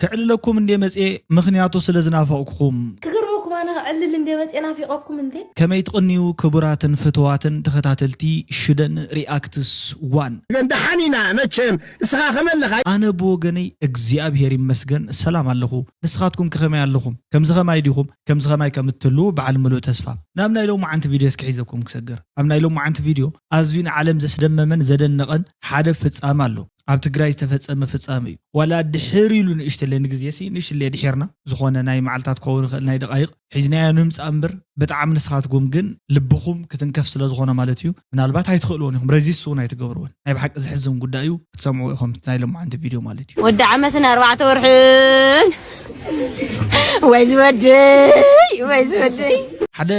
ክዕልለኩም እንዴ መጽኤ፣ ምኽንያቱ ስለ ዝናፈቕኩም። ክገርመኩም ኣነ ክዕልል እንዴ መጽኤ ናፊቐኩም እንዴ። ከመይ ትቕንዩ ክቡራትን ፍትዋትን ተኸታተልቲ ሽደን ሪኣክትስ ዋን። ግን ደሓን ኢና መቸም። ንስኻ ከመለኻ? ኣነ ብወገነይ እግዚኣብሔር ይመስገን ሰላም ኣለኹ። ንስኻትኩም ከኸመይ ኣለኹም? ከምዚ ኸማይ ዲኹም? ከምዚ ኸማይ ከም እትህልዉ በዓል ምሉእ ተስፋ። ናብ ናይ ሎማዓንቲ ቪድዮ እስኪ ሒዘኩም ክሰግር። ኣብ ናይ ሎማዓንቲ ቪድዮ ኣዝዩ ንዓለም ዘስደመመን ዘደነቐን ሓደ ፍጻመ ኣሎ። ኣብ ትግራይ ዝተፈጸመ ፍጻመ እዩ። ዋላ ድሕር ኢሉ ንእሽተለ ንግዜሲ ንእሽተለ ድሒርና ዝኾነ ናይ መዓልታት ክኸውን ይኽእል ናይ ደቓይቕ ሒዝናዮ ንምጻእ እምበር ብጣዕሚ ንስኻትኩም ግን ልብኹም ክትንከፍ ስለ ዝኾነ ማለት እዩ። ምናልባት ኣይትኽእልዎን ኢኹም፣ ረዚስት እውን ኣይትገብርዎን። ናይ ብሓቂ ዘሕዝን ጉዳይ እዩ። ክትሰምዑ ኢኹም ናይ ሎማዓንቲ ቪድዮ ማለት እዩ። ወዲ ዓመትን ኣርባዕተ ወርሕን ወይ ዝወደይ ወይ ዝወደይ ሓደ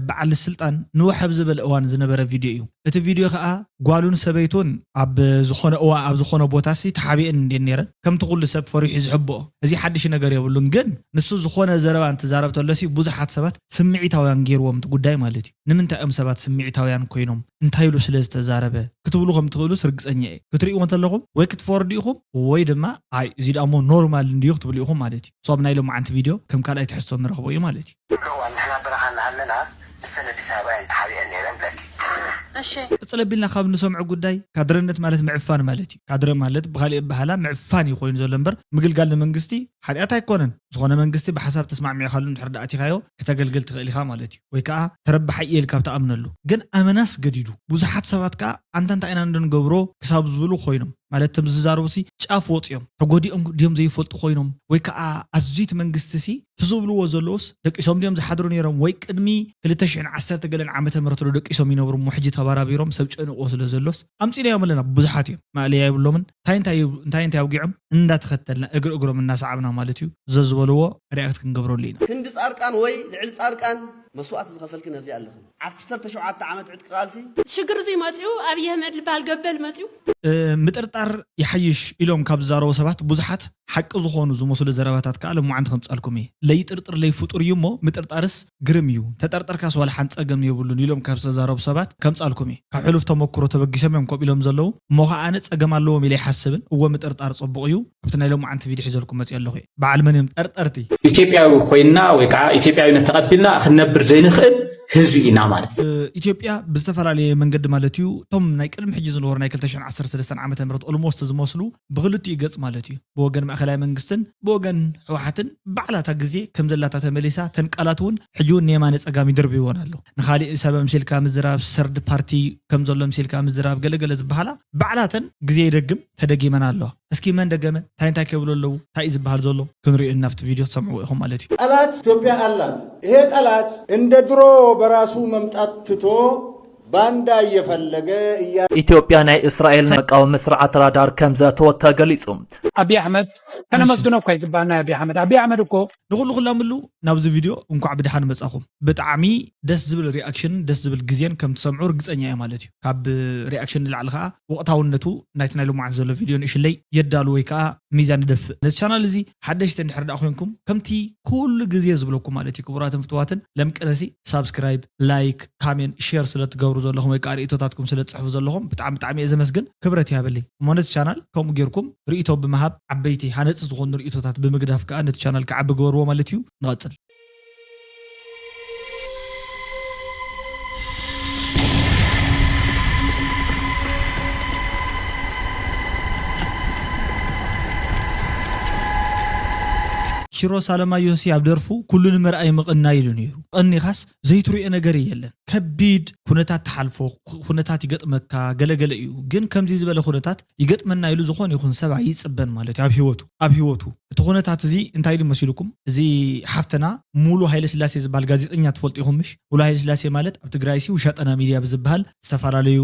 በዓል ስልጣን ንውሕ ኣብ ዝበለ እዋን ዝነበረ ቪድዮ እዩ። እቲ ቪድዮ ከዓ ጓሉን ሰበይቱን ኣብ ዝኾነ እዋ ኣብ ዝኾነ ቦታ ሲ ተሓቢአን እንዴ ነረን ከምቲ ኩሉ ሰብ ፈሪሑ ዝሕብኦ እዚ ሓድሽ ነገር የብሉን። ግን ንሱ ዝኾነ ዘረባ እንትዛረብ ተሎ ሲ ብዙሓት ሰባት ስምዒታውያን ገይርዎም እቲ ጉዳይ ማለት እዩ። ንምንታይ እዮም ሰባት ስምዒታውያን ኮይኖም እንታይ ኢሉ ስለ ዝተዛረበ ክትብሉ ከም ትኽእሉስ ርግፀኛ እየ። ክትርእይዎ እንተለኹም ወይ ክትፈርዱ ኢኹም ወይ ድማ ኣይ እዚ ደኣ እሞ ኖርማል እንድዩ ክትብሉ ኢኹም ማለት እዩ። ሶ ኣብ ናይ ሎማዓንቲ ቪድዮ ከም ካልኣይ ትሕዝቶ ንረኽቦ እዩ ማለት እዩ። እዋን ንሕና በረኻ እናሃለና ንሰን ኣዲስ ኣበባ እየን ተሓቢአን ነይረን ብለኪ። እሺ ቅፅል ኣቢልና ካብ ንሰምዖ ጉዳይ ካድረነት ማለት ምዕፋን ማለት እዩ። ካድረ ማለት ብካሊእ ኣበሃህላ ምዕፋን እዩ ኮይኑ ዘሎ እምበር ምግልጋል ንመንግስቲ ሓጢኣት ኣይኮነን። ዝኾነ መንግስቲ ብሓሳብ ተስማዕሚዕካሉ እንድሕር ደኣ ኣቲኻዮ ክተገልግል ትኽእል ኢኻ ማለት እዩ። ወይ ከዓ ተረባሓይ እየ ኢልካ ኣብ ትኣምነሉ። ግን ኣመናስ ገዲዱ። ብዙሓት ሰባት ከዓ ኣንታ እንታይ ኢና እንዶ ንገብሮ ክሳብ ዝብሉ ኮይኖም ማለት እቶም ዝዛረቡ ሲ ጫፍ ወፂኦም ተጎዲኦም ድዮም ዘይፈልጡ ኮይኖም ወይ ከዓ ኣዝዩ እቲ መንግስቲ ሲ እቲ ዝብልዎ ዘለውስ ደቂሶም ድዮም ዝሓድሩ ነይሮም ወይ ቅድሚ ክልተ ሽሕን ዓሰርተ ገለን ዓመተ ምህረት ዶ ደቂሶም ይነብሩ እሞ ሕጂ ተባራቢሮም ሰብ ጨንቆ ስለ ዘሎስ ኣምፂናዮም ኣለና ብዙሓት እዮም ማእለያ የብሎምን እንታይ እንታይ እንታይ እንታይ ኣውጊዖም እንዳተኸተልና እግሪ እግሮም እናሰዓብና ማለት እዩ ዘዝበልዎ ሪኣክት ክንገብረሉ ኢና። ክንዲ ፃርቃን ወይ ልዕሊ ፃርቃን መስዋእቲ ዝኸፈልክን ኣብዚ ኣለኽን። ዓሰርተ ሸውዓተ ዓመት ዕጥቂ ቃልሲ ሽግር እዚ መፅኡ ኣብይ ኣህመድ ዝበሃል ገበል መፅኡ ምጥርጣር ይሓይሽ ኢሎም ካብ ዝዛረቡ ሰባት ብዙሓት ሓቂ ዝኾኑ ዝመስሉ ዘረባታት ከዓ ሎማዓንቲ ከምፃልኩም እየ። ለይጥርጥር ለይፍጡር እዩ እሞ ምጥርጣርስ ግርም እዩ። ተጠርጠርካስ ዋላ ሓንቲ ፀገም የብሉን ኢሎም ካብ ዝተዛረቡ ሰባት ከምፃልኩም እየ። ካብ ሕሉፍ ተመክሮ ተበጊሶም እዮም ከምኡ ኢሎም ዘለዉ እሞ ከዓ ኣነ ፀገም ኣለዎም ኢለ ይሓስብን። እወ ምጥርጣር ፅቡቕ እዩ። ኣብቲ ናይ ሎማዓንቲ ቪድዮ ሒዘልኩም መፅእ ኣለኹ እየ። በዓል መን እዮም ጠርጠርቲ? ኢትዮጵያዊ ኮይንና ወይ ከዓ ኢትዮጵያዊነት ተቐቢልና ክንነብር ዘይንኽእል ህዝቢ ኢና ማለት እዩ። ኢትዮጵያ ብዝተፈላለየ መንገዲ ማለት እዩ እቶም ናይ ቅድሚ ሕጂ ዝነበሩ ናይ ክልተ ሽሕን ዓሰርተ ሰለስተን ዓመተ ምህረት ኦልሞስት ዝመስሉ ብክልቲኡ ገፅ ማለት እዩ ብወገን ማእኸላይ መንግስትን ብወገን ህወሓትን ባዕላታ ግዜ ከም ዘላታ ተመሊሳ ተን ቃላት እውን ሕጂ እውን ንየማነ ፀጋም ይድርብይወን ኣሎ ንካሊእ ሰብ ኣምሲልካ ምዝራብ ሰርድ ፓርቲ ከም ዘሎ ኣምሲልካ ምዝራብ ገለገለ ዝበሃላ ባዕላተን ግዜ ይደግም ተደጊመን ኣለዋ እስኪ መን ደገመ እንታይ እንታይ ክብሉ ኣለዉ እንታይ እዩ ዝበሃል ዘሎ ክንሪኦ ናብቲ ቪድዮ ትሰምዕዎ ኢኹም ማለት እዩ ጠላት ኢትዮጵያ አላት። ይሄ ጠላት እንደ ድሮ በራሱ መምጣት ትቶ ባንዳ እየፈለገ እያ ኢትዮጵያ ናይ እስራኤል ናይ መቃወሚ ስርዓት ራዳር ከም ዘእተወት ተገሊጹ። ኣብይ ኣሕመድ ከነመስግኖ እኳ ይግባና። ኣብይ ኣሕመድ ኣብይ ኣሕመድ እኮ ንኹሉ ክላምሉ ናብዚ ቪድዮ እንኳዕ ብድሓን መጻኹም። ብጣዕሚ ደስ ዝብል ሪኣክሽንን ደስ ዝብል ግዜን ከም ትሰምዑ ርግጸኛ እየ ማለት እዩ። ካብ ሪኣክሽን ንላዕሊ ከኣ ወቕታውነቱ ናይቲ ናይ ሎማዓንቲ ዘሎ ቪድዮ ንእሽለይ የዳሉ ወይ ከኣ ሚዛን ይደፍእ። ነዚ ቻናል እዚ ሓደሽቲ እንድሕር ደኣ ኮይንኩም ከምቲ ኩሉ ግዜ ዝብለኩም ማለት እዩ ክቡራትን ፍትዋትን ለምቅነሲ ሳብስክራይብ ላይክ ካሜንት ሼር ስለ ትገብሩ ዘለኹም ወይ ከዓ ርእቶታትኩም ስለ ትፅሕፉ ዘለኹም ብጣዕሚ ብጣዕሚ እየ ዘመስግን ክብረት ይሃበለይ እሞ ነዚ ቻናል ከምኡ ጌርኩም ርእቶ ብምሃብ ዓበይቲ ሃነፂ ዝኾኑ ርእቶታት ብምግዳፍ ከዓ ነቲ ቻናል ክዓቢ ግበርዎ ማለት እዩ ንቐፅል ኪሮስ ኣለማየሁሲ ኣብ ደርፉ ኩሉ ንምርኣይ ምቕናይ ኢሉ ነይሩ። ቀኒኻስ ዘይትሪኦ ነገር የለን። ከቢድ ኩነታት ትሓልፎ፣ ኩነታት ይገጥመካ፣ ገለገለ እዩ። ግን ከምዚ ዝበለ ኩነታት ይገጥመና ኢሉ ዝኾነ ይኹን ሰብ ኣይጽበን ማለት እዩ ኣብ ህይወቱ። ኣብ ህይወቱ እቲ ኩነታት እዚ እንታይ ኢሉ መሲልኩም? እዚ ሓፍትና ሙሉ ሃይለስላሴ ዝበሃል ጋዜጠኛ ትፈልጡ ኢኹም ምሽ? ሙሉ ሃይለስላሴ ማለት ኣብ ትግራይ ሲ ውሻጠና ሚድያ ብዝበሃል ዝተፈላለዩ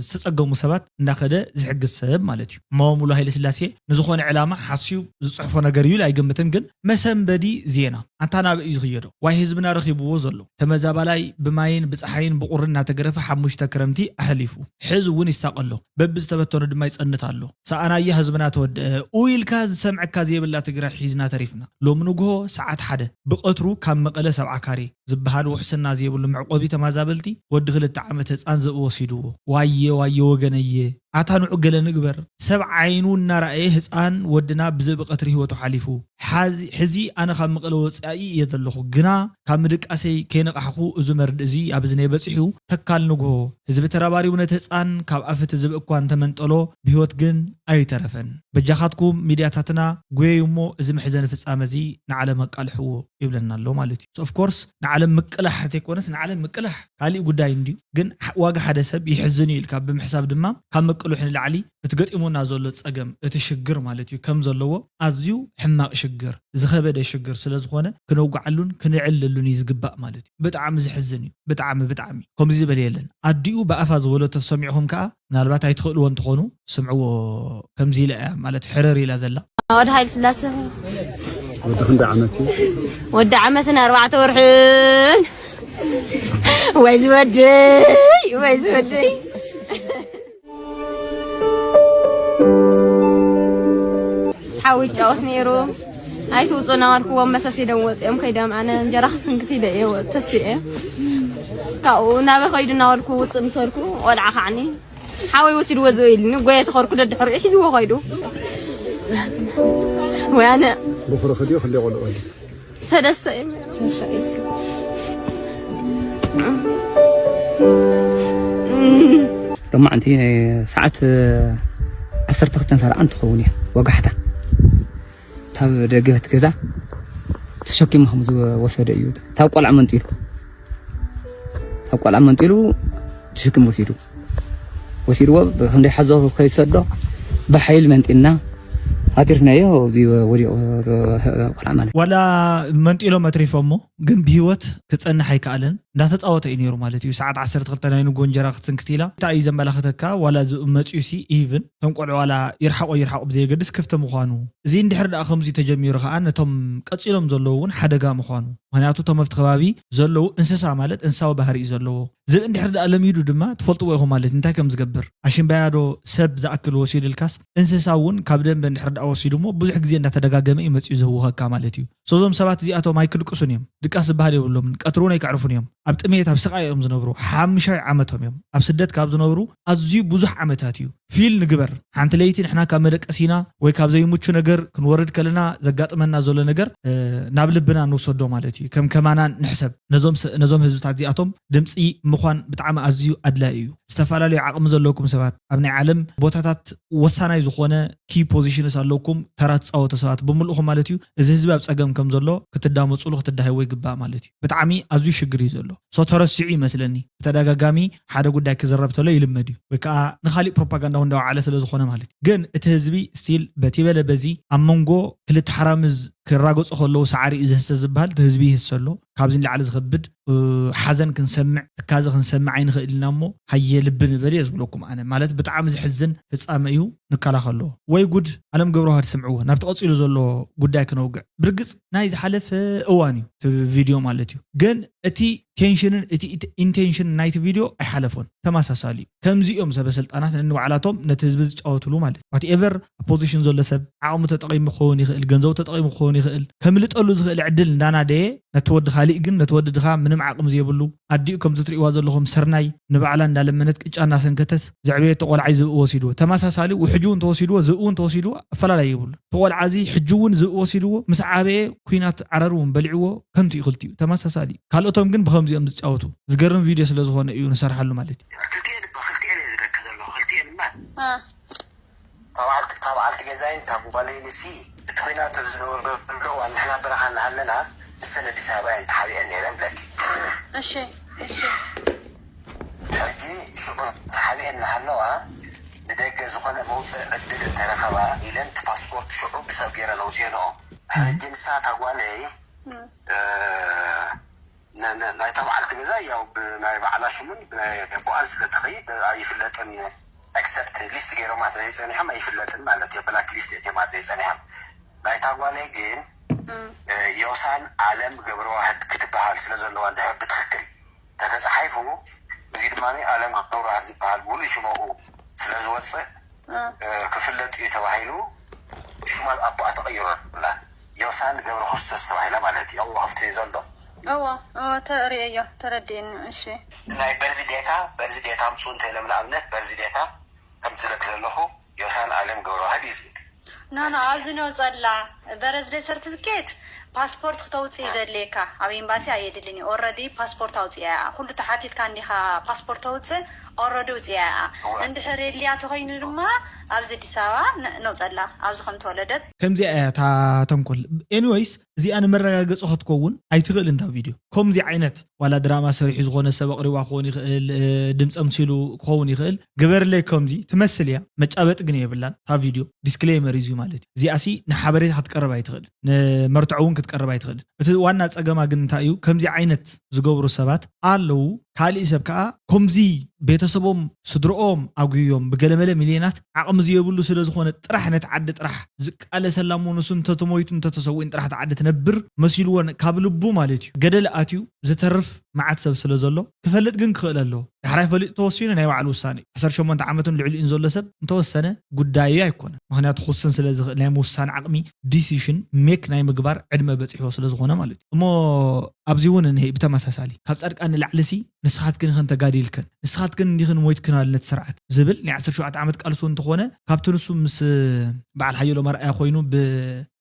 ዝተፀገሙ ሰባት እንዳኸደ ዝሕግዝ ሰብ ማለት እዩ እሞ ሙሉ ሃይለስላሴ ንዝኾነ ዕላማ ሓስዩ ዝፅሕፎ ነገር እዩ ኣይግምትን ግን መሰንበዲ ዜና ኣንታ ናበይ እዩ ዝኽየዶ ዋይ ህዝብና ረኺብዎ ዘሎ ተመዛባላይ ብማይን ብፀሓይን ብቁርን እናተገረፈ ሓሙሽተ ክረምቲ ኣሕሊፉ ሕዚ እውን ይሳቐሎ በብዝተበተኑ ድማ ይፀንት ኣሎ ሰኣናያ ህዝብና ተወደአ ኡ ኢልካ ዝሰምዐካ ዘይብላ ትግራይ ሒዝና ተሪፍና ሎሚ ንግሆ ሰዓት ሓደ ብቐትሩ ካብ መቐለ ሰብዓ ካሬ ዝበሃል ውሕስና ዘይብሉ መዕቆቢ ተማዛበልቲ ወዲ ክልተ ዓመት ህፃን ዘብኢ ወሲድዎ። ዋየ ዋየ ወገነየ ኣታ ንዑ ገለ ንግበር። ሰብ ዓይኑ እናረኣየ ህፃን ወድና ብዝእቢ ቀትሪ ህይወቱ ሓሊፉ። ሓዚ- ሕዚ ኣነ ካብ መቐለ ወፃኢ እየ ዘለኹ፣ ግና ካብ ምድቃሰይ ከይነቃሕኹ እዚ መርድእ እዚ ኣብ እዝነይ በፂሑ። ተካል ንግሆ ህዝቢ ተረባሪቡ ነቲ ህፃን ካብ ኣፍ እቲ ዝብኢ እኳ እንተመንጠሎ ብህይወት ግን ኣይተረፈን። በጃኻትኩም ሚድያታትና ጉየዩ እሞ እዚ መሕዘኒ ፍፃመ እዚ ንዓለም ኣቃልሕዎ ይብለና ኣሎ ማለት እዩ። ኦፍ ኮርስ ንዓለም ምቅላሕ ዘይኮነስ ንዓለም ምቅላሕ ካሊእ ጉዳይ እንድዩ። ግን ሕ- ዋጋ ሓደ ሰብ ይሕዝን እዩ ኢልካ ብምሕሳብ ድማ ካብ ምቅልሑ ንላዕሊ እቲ ገጢሙና ዘሎ ፀገም እቲ ሽግር ማለት እዩ ከም ዘለዎ ኣዝዩ ሕማቕ ሽግር ዝኸበደ ሽግር ስለ ዝኾነ ክነውግዓሉን ክንዕለሉን እዩ ዝግባእ ማለት እዩ። ብጣዕሚ ዝሕዝን እዩ። ብጣዕሚ ብጣዕሚ ከምዚ ዝበለ የለን። ኣዲኡ ብኣፋ ዝበሎ ተሰሚዕኹም ከዓ ምናልባት ኣይትኽእልዎ እንትኾኑ ስምዕዎ። ከምዚ ኢላ እያ ማለት ሕርር ኢላ ዘላ። ወዲ ሓይለ ስላሰ ወዲ ክንደይ ዓመት እዩ? ወዲ ዓመትን ኣርባዕተ ወርሕን። ወይ ዝወደይ ወይ ዝወደይ። ሓዊ ይጫወት ነይሩ። ኣይትውፁ እናበልኩዎም መሰስ ኢሎም ወፂኦም ከይዶም ኣነ እንጀራ ክስንክት ኢለ እየ ወ- ተሲኤ። ካብኡ ናበይ ከይዱ እናበልኩ ውፅእ ምስ በልኩ ቆልዓ ከዓኒ ሓወይ ወሲድዎ ዝበ ኢልኒ ጎየ ተኸርኩ ደድሕሪኡ ሒዝዎ ከይዱ። ወይ ኣነ ብኽሪ ክድዮ ክንደይ ቆልዑ ወሊድ? ሰለስተ እዮም። ሎማዕንቲ ሰዓት ዓሰርተ ክልተ ፈረቓ እንትኸውን እያ ወጋሕታ ካብ ደገ እቲ ገዛ ተሸኪሙ ከም ዝወሰደ እዩ። ካብ ቆልዓ መንጢሉ ካብ ቆልዓ መንጢሉ ተሸኪሙ ወሲዱ ወሲድዎ ብክንደይ ሓዞ ከይሰዶ ብሓይሊ መንጢልና ኣቲርናዮ። እዚ ወዲቑ ቆልዓ ማለት እዩ። ዋላ መንጢሎም ኣትሪፎሞ ግን ብህይወት ክፀንሕ ኣይከኣለን። እንዳተፃወተ እዩ ነይሩ ማለት እዩ። ሰዓት ዓሰርተ ክልተ ናይ ንጎ እንጀራ ክትስንክት ኢላ እንታይ እዩ ዘመላኽተካ? ዋላ ዝብኢ መፅዩ ሲ ኢቭን እቶም ቆልዑ ዋላ ይርሓቆ ይርሓቁ ብዘየገድስ ክፍቲ ምዃኑ እዚ እንድሕር ደኣ ከምዚ ተጀሚሩ ከዓ ነቶም ቀፂሎም ዘለዉ እውን ሓደጋ ምዃኑ ምክንያቱ እቶም ኣብቲ ከባቢ ዘለዉ እንስሳ ማለት እንስሳዊ ባህሪ እዩ ዘለዎ። ዝብኢ እንድሕር ደኣ ለሚዱ ድማ ትፈልጥዎ ኢኹም ማለት እዩ እንታይ ከም ዝገብር ኣሽምባያዶ ሰብ ዝኣክል ወሲድልካስ እንስሳ እውን ካብ ደንበ እንድሕር ደኣ ወሲዱ እሞ ብዙሕ ግዜ እንዳተደጋገመ እዩ መፅኡ ዝህውኸካ ማለት እዩ። ሶዞም ሰባት እዚኣቶም ኣይክድቅሱን እዮም። ድቃስ ዝበሃል የብሎምን። ቀትሪ እውን ኣይከዕርፉን እዮም። ኣብ ጥሜት ኣብ ስቓይ እዮም ዝነብሩ። ሓምሻይ ዓመቶም እዮም ኣብ ስደት ካብ ዝነብሩ ኣዝዩ ብዙሕ ዓመታት እዩ። ፊል ንግበር። ሓንቲ ለይቲ ንሕና ካብ መደቀሲና ወይ ካብ ዘይምቹ ነገር ክንወርድ ከለና ዘጋጥመና ዘሎ ነገር ናብ ልብና ንውሰዶ ማለት እዩ። ከም ከማና ንሕሰብ። ነዞም ህዝብታት እዚኣቶም ድምፂ ምዃን ብጣዕሚ ኣዝዩ ኣድላይ እዩ። ዝተፈላለዩ ዓቕሚ ዘለኩም ሰባት ኣብ ናይ ዓለም ቦታታት ወሳናይ ዝኾነ ኪ ፖዚሽንስ ኣለውኩም ተራ ትፃወቱ ሰባት ብምልእኹም ማለት እዩ። እዚ ህዝቢ ኣብ ፀገም ከም ዘሎ ክትዳመፁሉ ክትዳሃይዎ ይግባእ ማለት እዩ። ብጣዕሚ ኣዝዩ ሽግር እዩ ዘሎ። ሶ ተረሲዑ ይመስለኒ ብተደጋጋሚ ሓደ ጉዳይ ክዝረብ ተሎ ይልመድ እዩ ወይ ከዓ ንካሊእ ፕሮፓጋንዳ እውን እንዳወዓለ ስለ ዝኾነ ማለት እዩ። ግን እቲ ህዝቢ ስቲል በቲ በለ በዚ ኣብ መንጎ ክልተ ሓራምዝ ክራገፁ ከለዉ ሳዕሪ እዩ ዝህሰ ዝበሃል እቲ ህዝቢ ይህሰ ኣሎ። ካብዚ ንላዕሊ ዝኸብድ ሓዘን ክንሰምዕ ትካዘ ክንሰምዕ ኣይንኽእል ኢና እሞ ሃየ ልቢ ንበል እየ ዝብለኩም ኣነ ማለት ብጣዕሚ ዝሕዝን ፍፃመ እዩ። ንከላኸሎ ወይ ጉድ ኣለም ገብረዋህድ ስምዕዎ ናብቲ ቀፂሉ ዘሎ ጉዳይ ክነውግዕ ብርግፅ ናይ ዝሓለፈ እዋን እዩ እቲ ቪድዮ ማለት እዩ። ግን እቲ ቴንሽንን እቲ ኢንቴንሽን ናይቲ ቪድዮ ኣይሓለፎን ተመሳሳሊ እዩ። ከምዚ እዮም ሰበ ስልጣናት ነንባዕላቶም ነቲ ህዝቢ ዝጫወትሉ ማለት እዩ። ዋትኤቨር ኣብ ፖዚሽን ዘሎ ሰብ ዓቕሙ ተጠቒሙ ክኸውን ይኽእል፣ ገንዘቡ ተጠቒሙ ክኸውን ይኽእል፣ ከምልጠሉ ዝኽእል ዕድል እንዳናደየ ነቲ ወዲ ካሊእ ግን ነቲ ወዲ ድኻ ምንም ዓቕሚ ዘይብሉ ኣዲኡ ከምዚ ትሪእዋ ዘለኹም ስርናይ ንባዕላ እንዳለመነት ቅጫ እናሰንከተት ዘዕበየቶ ቆልዓ እዩ ዝብኢ ወሲድዎ። ተመሳሳሊ ሕጂ እውን ተወሲድዎ ዝብኢ እውን ተወሲድዎ ኣፈላላይ የብሉ። እቲ ቆልዓ እዚ ሕጂ እውን ዝብኢ ወሲድዎ ምስ ዓበየ ኲናት ዓረር እውን በሊዕዎ ከንቱ እዩ ክልቲኡ ተመሳሳሊ እዩ። ካልኦቶም ግን ብኸምዚኦም ዝጫወቱ ዝገርም ቪድዮ ስለ ዝኾነ እዩ ንሰርሓሉ ማለት እዩ። ክልቲኤን እባ ክልቲኤን እየ ዝደኪ ዘለኹ ክልቲኤን እማ ካብ ዓልቲ ካብ ዓልቲ ገዛይን ካብ ጓለይን ሲ እቲ ኲናት ኣብ ዝነበረሉ እዋን ንሕና በረኻ እናሃለና ንሰን ኣዲስ ኣበባ እየን ተሓቢአን ነይረን ብለኪ። እሺ እሺ ሕጂ ሽዑ ተሓቢአን እናሃለዋ ንደገ ዝኾነ መውፅኢ ዕድል እንተረኸባ ኢለን እቲ ፓስፖርት ሽዑ ብሰብ ገይረን ኣውፅኤንኦ። ሕጂ ንሳ እታ ጓለይ ናይታ በዓልቲ ገዛ ያው ብናይ ባዕላ ሽምን ብናይ ኣቦኣን ስለ ትኸይድ ኣይፍለጥን። ኣክሰፕት ሊስት ገይሮማት ዘይፀኒሖም ኣይፍለጥን ማለት እዩ። ብላክ ሊስት እትዮማት ዘይፀኒሖም ናይታ ጓለይ ግን ዮሳን ኣለም ገብረዋህድ ክትበሃል ስለ ዘለዋ እንድሕር ብትኽክል ተተፃሒፉ እዚ ድማ ኣለም ገብረዋህድ ዝበሃል ሙሉእ ሽመኡ ስለ ዝወፅእ ክፍለጥ እዩ ተባሂሉ ሽማ ኣቦኣ ተቐይሩ ኣላ። ዮሳን ገብረ ክርስቶስ ተባሂላ ማለት እዩ። ኣብኡ ክፍቲ እዩ ዘሎ። እወ እወ ተርእየዮ ተረዲእኒ። እሺ ናይ በርዚ ዴታ በርዚ ዴታ ኣምፁ እንተ ኢሎም ንኣብነት በርዚ ዴታ ከምቲ ዝለክ ዘለኹ ዮሳን ኣለም ገብረዋህድ እዩ ዝብል። ኖ ኖ ኣብዚ ነውፀላ በረዝደ ሰርቲፊኬት ፓስፖርት ክተውፅእ እዩ ዘድልየካ። ኣብ ኤምባሲ ኣየድልን እዩ። ኦረዲ ፓስፖርት ኣውፅያ እያ። ኩሉ ተሓቲትካ እንዲኻ ፓስፖርት ተውፅእ ኦረዲ ውፅያ እያ። እንድሕር የድልያ ተኮይኑ ድማ ኣብዚ ኣዲስ ኣበባ ን- ነውፀላ ኣብዚ ከም ተወለደት ከምዚኣ እያ እታ ተንኮል። ኤኒወይስ እዚኣ ንመረጋገፂ ክትከውን ኣይትኽእልን እታ ቪድዮ። ከምዚ ዓይነት ዋላ ድራማ ሰሪሑ ዝኾነ ሰብ ኣቕሪባ ክኸውን ይኽእል፣ እ፣ ድምፂ ኣምሲሉ ክኸውን ይኽእል። ግበርለይ ከምዚ ትመስል እያ፣ መጫበጢ ግን የብላን። እታ ቪድዮ ዲስክሌመር እዩ ማለት እዩ። እዚኣሲ ንሓበሬታ ክትቀርብ ኣይትኽእልን፣ ንመርትዖ እውን ክትቀርብ ኣይትኽእልን። እቲ ዋና ፀገማ ግን እንታይ እዩ? ከምዚ ዓይነት ዝገብሩ ሰባት ኣለዉ። ካሊእ ሰብ ከዓ ከምዚ ቤተሰቦም ስድርኦም ኣጉዮም ብገለመለ ሚልዮናት ዓቕሚ ዝየብሉ ስለ ዝኾነ ጥራሕ ነቲ ዓዲ ጥራሕ ዝቃለሰላ እሞ ንሱ እንተተሞይቱ እንተተሰዊኡን ጥራሕ እቲ ዓዲ ትነብር መሲልዎ ን- ካብ ልቡ ማለት እዩ ገደል ኣትዩ ዝተርፍ መዓት ሰብ ስለ ዘሎ ክፈልጥ ግን ክኽእል ኣለዎ። ዳሕራይ ፈሊጡ ተወሲኑ ናይ ባዕሉ ውሳነ እዩ። ዓሰርተ ሸሞንተ ዓመትን ልዕሊኡን ዘሎ ሰብ እንተወሰነ ጉዳዩ ኣይኮነን። ምክንያቱ ክውስን ስለ ዝኽእል ናይ ምውሳን ዓቕሚ ዲሲሽን ሜክ ናይ ምግባር ዕድመ በፂሕዎ ስለ ዝኾነ ማለት እዩ። እሞ ኣብዚ እውን እንሄ ብተመሳሳሊ ካብ ፃድቃን ንላዕሊ ሲ ንስኻትክን ኢኽን ተጋዲልክን ንስኻትክን እንዲኽን ሞይትክን ኣለ ነቲ ስርዓት ዝብል ናይ ዓሰርተ ሸውዓተ ዓመት ቃልሱ እንተኾነ ካብቲ ንሱ ምስ በዓል ሓየሎም ኣርኣያ ኮይኑ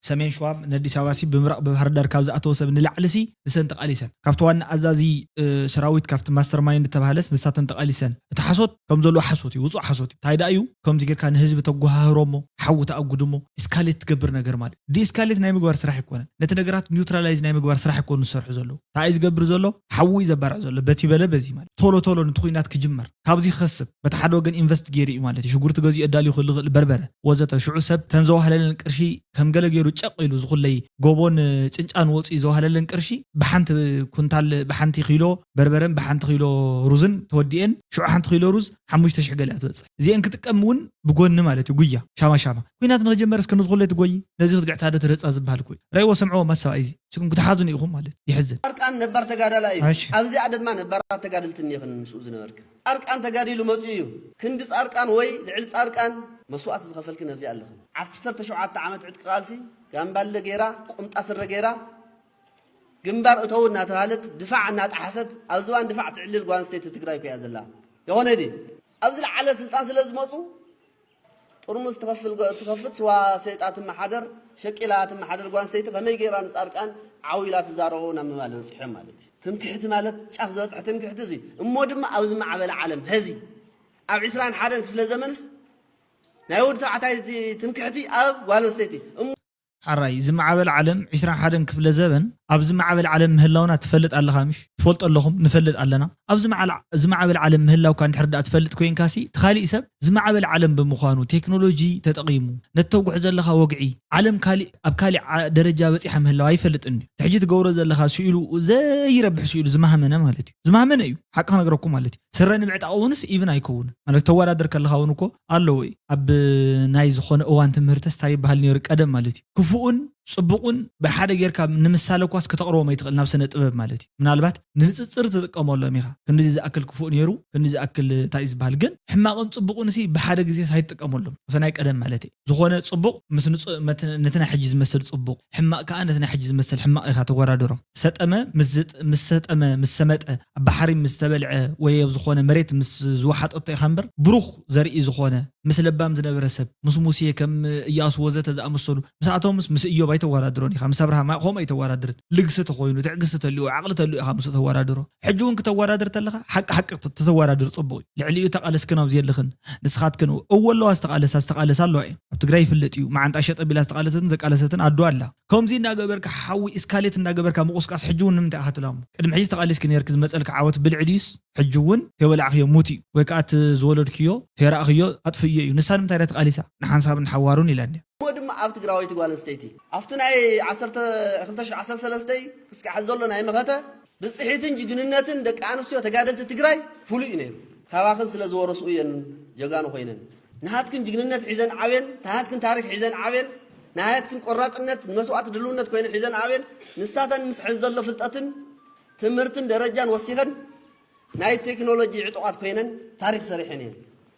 ብሰሜን ሸዋ ነዲስ ኣበባ ሲ ብምብራቕ ብባህር ዳር ካብ ዝኣተወ ሰብ ንላዕሊ ሲ ንሰን ተቓሊሰን ካብቲ ዋና ኣዛዚ እ፣ ሰራዊት ካብቲ ማስተር ማይንድ ተባሃለስ ንሳተን ተቓሊሰን እቲ ሓሶት ከም ዘለዎ ሓሶት እዩ ውፁእ ሓሶት እዩ እንታይ ደኣ እዩ ከምዚ ጌርካ ንህዝቢ ተጓሃህሮ እሞ ሓዊ ተኣጉድ እሞ ኢስካሌት ትገብር ነገር ማለት ዲስካሌት ናይ ምግባር ስራሕ ይኮነን ነቲ ነገራት ኒውትራላይዝ ናይ ምግባር ስራሕ ይኮኑ ዝሰርሑ ዘለዉ እንታይ እዩ ዝገብር ዘሎ ሓዊ እዩ ዘባርዕ ዘሎ በቲ በለ በዚ ማለት ቶሎ ቶሎ ነቲ ኩናት ክጅመር ካብዚ ክኸስብ በቲ ሓደ ወገን ኢንቨስት ገይሩ እዩ ማለት እዩ ሽጉርቲ ገዚኡ ኣዳልዩ ክእል ዝኽእል በርበረ ወዘተ ሽዑ ሰብ ተን ዘዋህለለን ቅርሺ ከም ገለ ገይሩ ጨቕ ኢሉ ዝኹለይ ጎቦን ጭንጫን ወፂኡ ዘዋህለለን ቅርሺ ብሓንቲ ኩንታል ብሓንቲ ኪሎ በርበረን ብሓንቲ ኪሎ ሩዝን ተወዲኤን ሽዑ ሓንቲ ኪሎ ሩዝ ሓሙሽተ ሽሕ ገለ እያ ትበፅሕ እዚአን ክጥቀም እውን ብጎኒ ማለት እዩ ጉያ ሻማ ሻማ ኩናት ንክጀመር እስከ ንዝኹለይ ትጎይ ነዚ ክትግዕታ ዶ ትረፃ ዝበሃል ኮይ ረይዎ ሰምዕዎ ማሰባ እዚ ስኩም ክትሓዙ ንኢኹም ማለት ይሕዝን ፃርቃን ነባር ተጋዳላ እዩ እሺ። ኣብዚኣ ድማ ነባራት ተጋደልቲ እኒኽን ምስኡ ዝነበርክን ፃርቃን ተጋዲሉ መፅኡ እዩ ክንዲ ፃርቃን ወይ ልዕሊ ፃርቃን መስዋእቲ ዝኸፈልክን ኣብዚ ኣለኽን ዓሰርተ ሸውዓተ ዓመት ዕጥቂ ቃልሲ ጋምባለ ገይራ ቁምጣ ስረ ገይራ ግንባር እተው እናተባህለት ድፋዕ እናጠሓሰት ኣብ ዝባን ድፋዕ ትዕልል ጓል ኣንስተይቲ ትግራይ እኮ እያ ዘላ ይኾነ ድዩ ኣብዚ ለዓለ ስልጣን ስለ ዝመፁ ጥርሙዝ ትኸፍል ትኸፍት ስዋ ሸይጣ ትመሓደር ሸቂላ ትመሓደር ጓል ኣንስተይቲ ከመይ ገይራ ንፃርቃን ዓው ኢላ ትዛረቦ ናብ ምባል በፂሖም ማለት እዩ ትምክሕቲ ማለት ጫፍ ዝበፅሐ ትምክሕቲ እዚ እሞ ድማ ኣብ ዝመዓበለ ዓለም ሀዚ ኣብ ዕስራን ሓደን ክፍለ ዘመንስ ናይ ወዲ ተባዕታይ ትምክሕቲ ኣብ ጓል ኣንስተይቲ እሞ ሓራይ ዝመዓበል ዓለም ዕስራን ሓደን ክፍለ ዘበን ኣብ ዝመዓበል ዓለም ምህላውና ትፈልጥ ኣለኻ ምሽ ትፈልጦ ኣለኹም ንፈልጥ ኣለና ኣብ ዝመዓበል ዓለም ምህላውካ እንድሕር ዳኣ ትፈልጥ ኮይንካሲ እቲ ካሊእ ሰብ ዝመዓበል ዓለም ብምዃኑ ቴክኖሎጂ ተጠቒሙ ነቲ ተጉሑ ዘለኻ ወግዒ ዓለም ካሊእ ኣብ ካሊእ ደረጃ በፂሓ ምህላዋ ይፈልጥን እዩ ሕጂ ትገብሮ ዘለኻ ስኢሉ ዘይረብሕ ስኢሉ ዝማህመነ ማለት እዩ ዝማህመነ እዩ ሓቂ ክነግረኩም ማለት እዩ ስረ ንምዕጣቕ እውንስ ኢቭን ኣይከውንን ማለት ተወዳደር ከለኻ እውን እኮ ኣለዎ እዩ ኣብ ናይ ዝኾነ እዋን ትምህርትስ እንታይ ይበሃል ነይሩ ቀደም ማለት እዩ ክፉኡን ፅቡቕን ብሓደ ጌርካ ንምሳለ ኳስ ከተቕርቦም ኣይትኽእል ናብ ስነ ጥበብ ማለት እዩ ምናልባት ንንፅፅር ትጥቀመሎም ኢኻ ክንዲዚ ዝኣክል ክፉእ ነይሩ ክንዲ ዝኣክል እንታይ እዩ ዝበሃል ግን ሕማቕን ፅቡቕን ሲ ብሓደ ግዜ ኣይትጥቀመሎም ኣብቲ ናይ ቀደም ማለት እዩ ዝኾነ ፅቡቕ ምስ ንፁ- መት- ነቲ ናይ ሕጂ ዝመስል ፅቡቕ ሕማቕ ከዓ ነቲ ናይ ሕጂ ዝመስል ሕማቕ ኢኻ ተወዳድሮም ሰጠመ ምስ ዝጥ- ምስ ሰጠመ ምስ ሰመጠ ኣብ ባሕሪ ምስ ተበልዐ ወይ ኣብ ዝኾነ መሬት ምስ ዝወሓጠቶ ኢኻ እምበር ብሩኽ ዘርኢ ዝኾነ ምስ ለባም ዝነበረ ሰብ ምስ ሙሴ ከም እያሱ ወዘተ ዝኣመሰሉ ምስኣቶምስ ምስ እዮብ ኣይተወዳድሮን ኢኻ ምስ ኣብርሃም ከምኡ ኣይተወዳድርን ልግሲ ተኮይኑ ትዕግስቲ ተልኡ ዓቕሊ ተልኡ ኢኻ ምስ ተወዳድሮ ሕጂ እውን ክተወዳድር ተለኻ ሓቂ ሓቂ ተተወዳድር ፅቡቅ እዩ ልዕሊኡ ተቃለስክን ኣብዚ የለኽን ንስኻትክን እወ ኣለዋ ዝተቃለሳ ዝተቃለሳ ኣለዋ እየን ኣብ ትግራይ ይፍለጥ እዩ መዓንጣ ሸጠ ቢላ ዝተቃለሰትን ዘቃለሰትን ኣዶ ኣላ ከምዚ እናገበርካ ሓዊ እስካሌት እናገበርካ ምቁስቃስ ሕጂ እውን ንምንታይ ኢኻ ትላሙ ቅድሚ ሕጂ ተቃሊስኪ ነርክ ዝመፀልካ ዓወት ብልዒ ድዩስ ሕጂ እውን ተይበላዕክዮ ሙት እዩ ወይ ከዓ እቲ ዝወለድክዮ ተይረእክዮ ኣጥፍእዮ እዩ ንሳ ንምንታይ ዳ ተቃሊሳ ንሓንሳብን ንሓዋሩን ኢላኒ እሞ ድማ ኣብ ትግራወይቲ ጓል ኣንስተይቲ ኣብቲ ናይ ዓሰርተ ክልተ ሽሕ ዓሰርተ ሰለስተ ክስካዕ ዘሎ ናይ መኸተ ብፅሒትን ጅግንነትን ደቂ ኣንስትዮ ተጋደልቲ ትግራይ ፍሉይ እዩ ነይሩ ካባኽን ስለ ዝወረስኡ እየን ጀጋኑ ኮይነን ናሃትክን ጅግንነት ሒዘን ዓብየን ናሃትክን ታሪክ ሒዘን ዓብየን ናሃትክን ቆራፅነት ንመስዋእቲ ድልውነት ኮይነ ሒዘን ዓብየን ንሳተን ምስ ሕዚ ዘሎ ፍልጠትን ትምህርትን ደረጃን ወሲኸን ናይ ቴክኖሎጂ ዕጡቓት ኮይነን ታሪክ ሰሪሐን እየን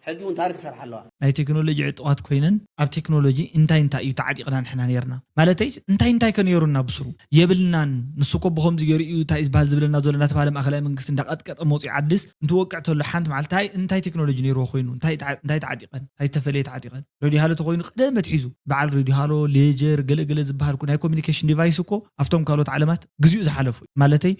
ሕጂ እውን ታሪክ ይሰርሓ ኣለዋ። ናይ ቴክኖሎጂ ዕጡቓት ኮይነን ኣብ ቴክኖሎጂ እንታይ እንታይ እዩ ተዓጢቕና ንሕና ነርና? ማለተይስ እንታይ እንታይ ከ ነይሩና ብስሩ? የብልናን። ንሱ እኮ ብኸምዚ ገይሩ እዩ እንታይ ዝበሃል ዝብለና ዘሎ እናተባሃለ ማእኸላይ መንግስቲ እንዳቐጥቀጠ መውፅኢ ዓድስ እንትወቅዕ ተሎ ሓንቲ መዓልቲ እንታይ እንታይ ቴክኖሎጂ ነይርዎ ኮይኑ እንታይ ተዓ- እንታይ ተዓጢቐን እንታይ ተፈለየ ተዓጢቐን? ሬድዮ ሃሎ ተኮይኑ ቀደም ኣትሒዙ በዓል ሬድዮ ሃሎ ሌጀር ገለገለ ዝበሃል እኮ ናይ ኮሚኒኬሽን ዲቫይስ እኮ ኣብቶም ካልኦት ዓለማትግዚኡ ዝሓለፉ እዩ። ማለተይ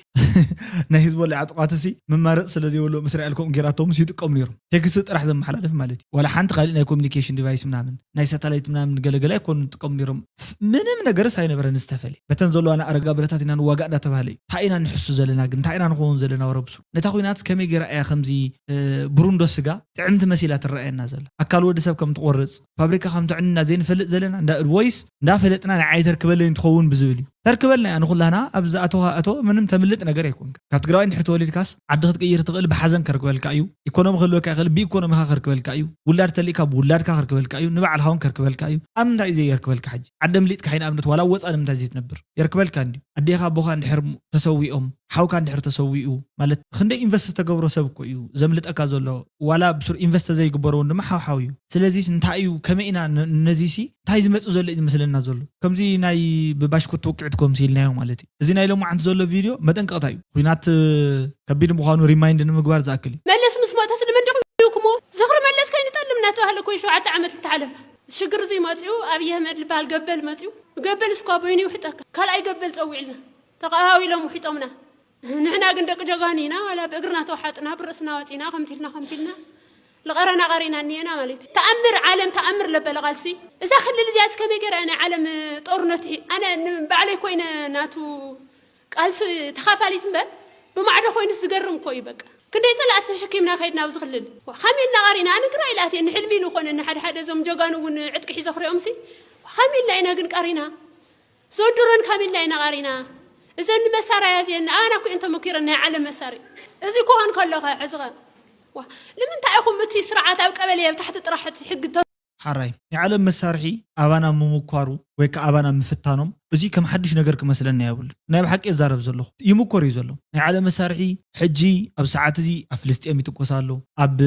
ናይ ህዝቦላ ዕጡቓት ሲ መማረፂ ስለ ዘይብሉ ምስ ራእልኮም ገይራቶም ሲ ይጥቀሙ ነይሮም። ቴክስት ጥራሕ ዘመሓላልፍ ማለት እዩ። ዋላ ሓንቲ ካሊእ ናይ ኮሚኒኬሽን ዲቫይስ ምናምን ናይ ሳተላይት ምናምን ገለገለ ኣይኮኑ ዝጥቀሙ ነይሮም። ፍ- ምንም ነገርስ ኣይነበረን ዝተፈለየ። በተን ዘለዋና ኣረጋ ብረታት ኢና ንዋጋእ እንዳተባሃለ እዩ። እንታይ ኢና ንሕሱ ዘለና ግን እንታይ ኢና ንኸውን ዘለና? ወረብሱ ነታ ኩናት ከመይ ገይራ እያ ከምዚ እ፣ ብሩንዶ ስጋ ጥዕምቲ መሲላ ትረኣየና ዘላ? ኣካል ወዲ ሰብ ከም ትቆርፅ ፋብሪካ ከም ተዕንና ዘይንፈልጥ ዘለና እንዳ ወይስ እንዳፈለጥና ንዓይ ተርክበለይ እንትኸውን ብዝብል እዩ። ተርክበልና እያ ንኩላና ኣብ ዝኣተዋ ኣቶ ምንም ተምልጥ ነገር ኣይኮንካ። ካብ ትግራዋይ እንድሕር ተወሊድካስ ዓዲ ክትቅይር ትኽእል ብሓዘን ከርክበልካ እዩ። ኢኮኖሚ ክህልወካ ይኽእል ብኢኮኖሚካ ከርክበልካ እዩ። ውላድ ተሊእካ ብውላድካ ከርክበልካ እዩ። ንባዕልካ እውን ከርክበልካ እዩ። ኣብ ምንታይ እዩ ዘየርክበልካ? ሕጂ ዓዲ ኣምሊጥካ ሕይ ንኣብነት ዋላ ወፃ ንምንታይ ዘይትነብር? የርክበልካ እንዲ ኣዴኻ ኣቦኻ እንድሕር ተሰዊኦም ሓውካ እንድሕር ተሰዊኡ ማለት ክንደይ ኢንቨስት ዝተገብሮ ሰብ እኮ እዩ ዘምልጠካ ዘሎ። ዋላ ብሱር ኢንቨስት ዘይግበሮ እውን ድማ ሓውሓው እዩ። ስለዚስ እንታይ እዩ ከመይ ኢና ነ- ነዚሲ እንታይ ዝመፅእ ዘሎ እዩ ዝመስለና ዘሎ? ከምዚ ናይ ብባሽኩት ውቅዕት ከምሲ ኢልናዮ ማለት እዩ። እዚ ናይ ሎማዓንቲ ዘሎ ቪድዮ መጠንቀቕታ እዩ። ኩናት እ፣ ከቢድ ምዃኑ ሪማይንድ ንምግባር ዝኣክል እዩ። መለስ ምስ ሞተስ ንመን ዲኹም ዲውክሞ? ዝኽሪ መለስ ከይንጠልም እናተባህለ እኮ እዩ ሸውዓተ ዓመት ዝተሓለፈ። ሽግር እዙይ መፂኡ ኣብይ ኣሕመድ ዝበሃል ገበል መፂኡ። ገበል እስኳ በይኑ ይውሕጠካ። ካልኣይ ገበል ፀዊዕልና ተቃዋዊሎም ውሒጦምና። ንሕና ግን ደቂ ጀጋኑ ኢና። ዋላ ብእግርና ተወሓጥና ብርእስና ወፂና ከምቲልና ከምቲልና ልቐረና ቀሪና እኒኤና ማለት እዩ። ተኣምር ዓለም ተኣምር ለበለ ቃልሲ። እዛ ክልል እዚኣ እስከመይ ገይራ ናይ ዓለም ጦርነት ሒ- ኣነ ን- ባዕለይ ኮይነ ናቱ ቃልሲ ተኻፋሊት እምበር ብማዕዶ ኮይኑስ ዝገርም እኮ እዩ። በቃ ክንደይ ፀላእቲ ተሸኪምና ከይድና ኣብዚ ክልል። ዋ፣ ከመይ ኢልና ቀሪና? ኣነ ግራ ኢላትየ ንሕልሚ ንኾነ ንሓደ ሓደ እዞም ጀጋኑ እውን ዕጥቂ ሒዞ ክሪኦም ሲ ከመይ ኢልና ኢና ግን ቀሪና? ዘንድሮን ከመይ ኢልና ኢና ቀሪና? እዘን መሳርያ እዚአን ኣባና እኮ እየን ተመኪረን ናይ ዓለም መሳርያ። እዚ ክኾን ከሎ ኸ ሕዚ ኸ ዋ፣ ንምንታይ ኢኹም እቲ ስርዓት ኣብ ቀበሌ ኣብ ታሕቲ ጥራሕ እቲ ሕጊ ተ- ሓራይ ናይ ዓለም መሳርሒ ኣባና ምምኳሩ ወይ ከዓ ኣባና ምፍታኖም እዚ ከም ሓድሽ ነገር ክመስለና የብሉ። ናይ ብሓቂ እዛረብ ዘለኹ ይምኮር እዩ ዘሎ። ናይ ዓለም መሳርሒ ሕጂ ኣብ ሰዓት እዚ ኣብ ፍልስጤም ይትኮስ ኣሎ፣ ኣብ